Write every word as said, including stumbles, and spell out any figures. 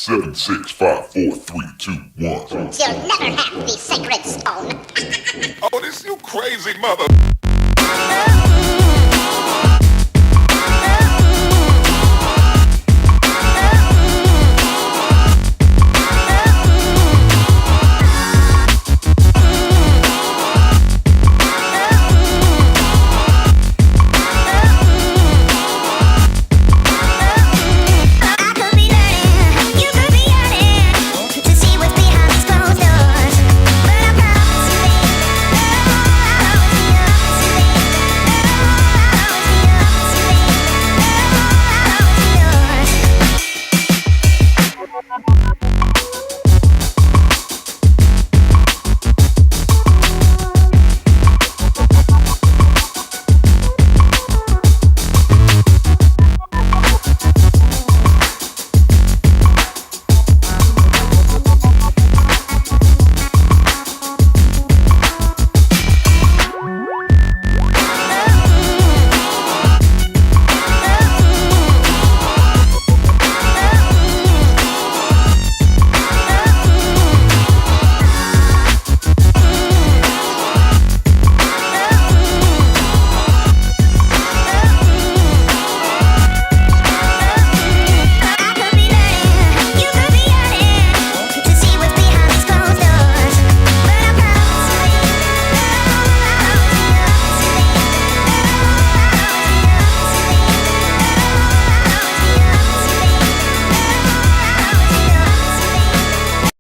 Seven, six, five, four, three, two, one. You'll never have the sacred stone. Oh, this you crazy mother.